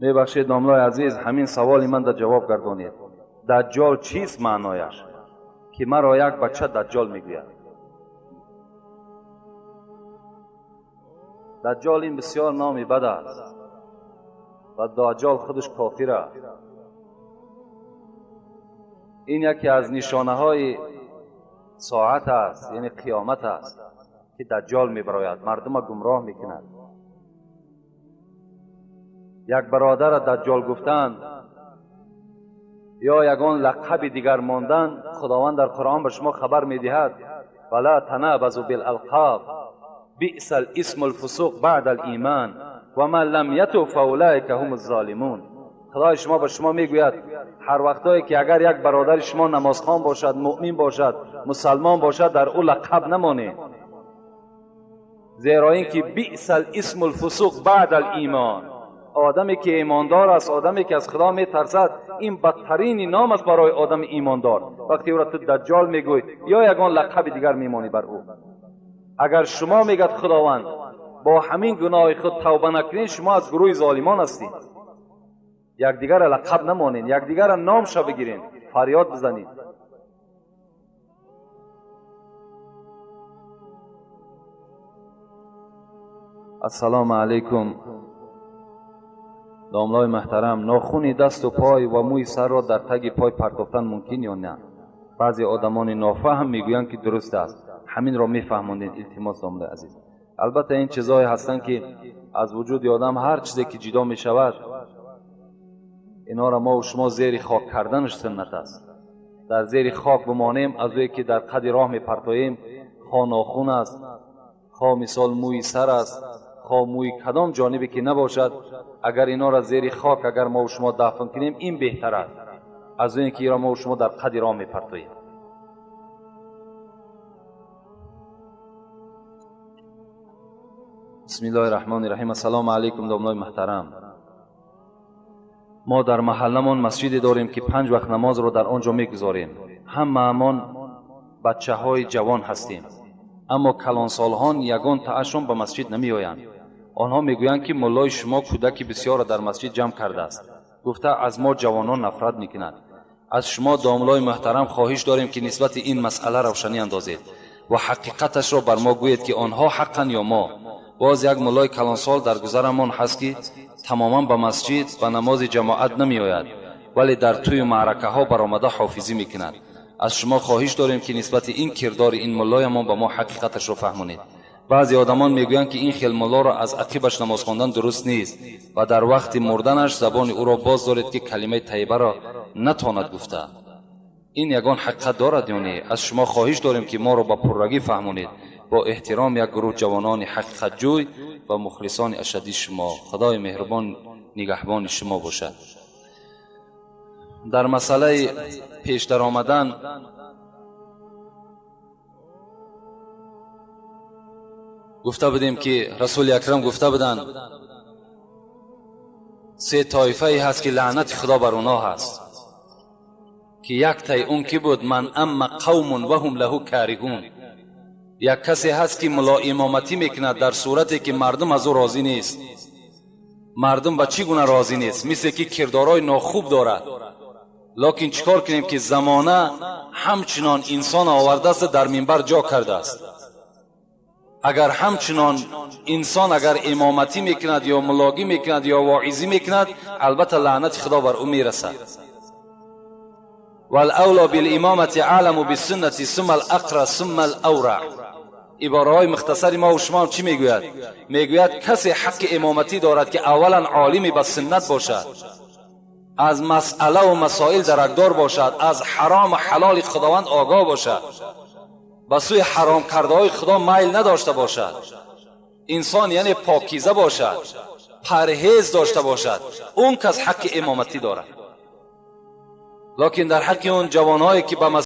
Мебахшед, домлои азиз, ҳамин саволи ман да ҷавоб гардонед. Даҷҷол чист маънояш, ки маро як бача даҷҷол мегӯяд? Даҷҷол ин бисёр номи бад аст ва даҷҷол худаш кофир аст. Ин яке аз нишонаҳои соат аст, яъне қиёмат аст, ки даҷҷол мебарояд, мардума гумроҳ мекунад. Як бародара даҷҷол гуфтан ё ягон лақаби дигар мондан, Худованд дар Қуръон ба шумо хабар медиҳад: вала танабазу билалқоб биъса алисму алфусуқ баъда алимон ва ман лам ятуб фаулайка ҳум алзолимун. Худои шумо ба шумо мегӯяд, ҳар вақтое ки агар як бародари шумо намозхон бошад, муъмин бошад, мусалмон бошад, дар ӯ лақаб намонед, зеро ин ки биъса алисму алфусуқ баъда алимон. Одаме ки имондор аст, одаме ки аз Худо метарсад, ин бадтарини ном аст барои одами имондор. Вақте ӯро ту даҷҷол мегӯй ё ягон лақаби дигар мемонӣ бар ӯ. Агар шумо, мегӯяд Худованд, бо ҳамин гуноҳи худ тавба накунед, шумо аз гурӯҳи золимон ҳастед. Якдигарро лақаб намонед, якдигарро номша бигиред, фарёд бизанед. Ассалому алайкум домлои муҳтарам, нохуни дасту пой ва мӯи сарро дар таги пой партофтан мумкин ё на? Баъзе одамони нофаҳм мегӯянд, ки дуруст аст. Ҳаминро мефаҳмондед, илтимос, домлои азиз. Албатта ин чизҳое ҳастанд, ки аз вуҷуди одам ҳар чизе ки ҷидо мешавад, инҳоро мо шумо зери хок карданаш суннат аст. Дар зери хок бимонем, аз ӯе ки дар қади роҳ мепартоем, хо нохун аст, хо мисол мӯи сар аст, хо мӯи кадом ҷонибе ки набошад, агар инҳоро зери хок агар мо шумо дафн кунем, ин беҳтар аст аз оне ки инро мо шумо дар қади роҳ мепартоем. Бисмиллоҳи раҳмони раҳим. Ассалому алайкум домлои муҳтарам. Мо дар маҳалламон масҷиде дорем, ки 5 вақт намозро дар он ҷо мегузорем. Ҳамаамон бачаҳои ҷавон ҳастем, аммо калонсолҳон ягон таашон ба масҷид намеоянд. Онҳо мегӯянд, ки муллои шумо кӯдаки бисёрро дар масҷид ҷамъ кардааст, гуфта аз мо ҷавонон нафрат мекунад. Аз шумо домлои муҳтарам хоҳиш дорем, ки нисбати ин масъала равшанӣ андозед ва ҳақиқаташро бар мо гӯед, ки онҳо ҳаққанд ё мо. Боз як муллои калонсол дар гузарамон ҳаст, ки тамоман ба масҷид ба намози ҷамоат намеояд, вале дар тӯю маъракаҳо баромада ҳофизӣ мекунад. Аз шумо хоҳиш дорем, ки нисбати ин кирдори ин муллоямон ба мо ҳақиқаташро фаҳмонед. Баъзе одамон мегӯянд, ки ин хел муллоро аз ақибаш намоз хондан дуруст нест ва дар вақти мурданаш забони ӯро боз доред, ки калимаи тайибаро натонад гуфта. Ин ягон ҳақиқат дорад ё не? Аз шумо хоҳиш дорем, ки моро ба пуррагӣ фаҳмонед. Бо эҳтиром, як гурӯҳ ҷавонони ҳақиқатҷӯй ва мухлисони ашаддии шумо. Худои меҳрубон нигаҳбони шумо бошад. Дар масъалаи пеш даромадан гуфта будем, ки Расули Акрам гуфта буданд, се тоифае ҳаст, ки лаънати Худо бар онҳо ҳаст, ки як тай он ки буд ман амма қавмун ва ҳум лаҳу кариҳун. Як касе ҳаст, ки мулоимоматӣ мекунад дар сурате ки мардум аз ӯ розӣ нест. Мардум ба чӣ гуна розӣ нест? Мисле ки кирдорҳои нохуб дорад. Лекин чӣ кор кунем, ки замона ҳамчунон инсон овардааст, дар минбар ҷо кардааст. Агар ҳамчунон инсон агар имоматӣ мекунад ё мулогӣ мекунад ё воизӣ мекунад, албатта лаънати Худо бар ӯ мерасад. والأولى بالإمامة أعلم بالسنة ثم الأقرأ ثم الأورع. ибораҳои мухтасари мо шумо чӣ мегӯяд? Мегӯяд касе ҳаққи имоматӣ дорад, ки аввалан олими ба суннат бошад, аз масъалаву масоил даракдор бошад, аз ҳарому ҳалоли Худованд огоҳ бошад, ба сӯи ҳаром кардаҳои Худо майл надошта бошад, инсон яъне покиза бошад, парҳез дошта бошад, он кас ҳаққи имоматӣ дорад. Лекин дар ҳаққи он ҷавонҳое ки ба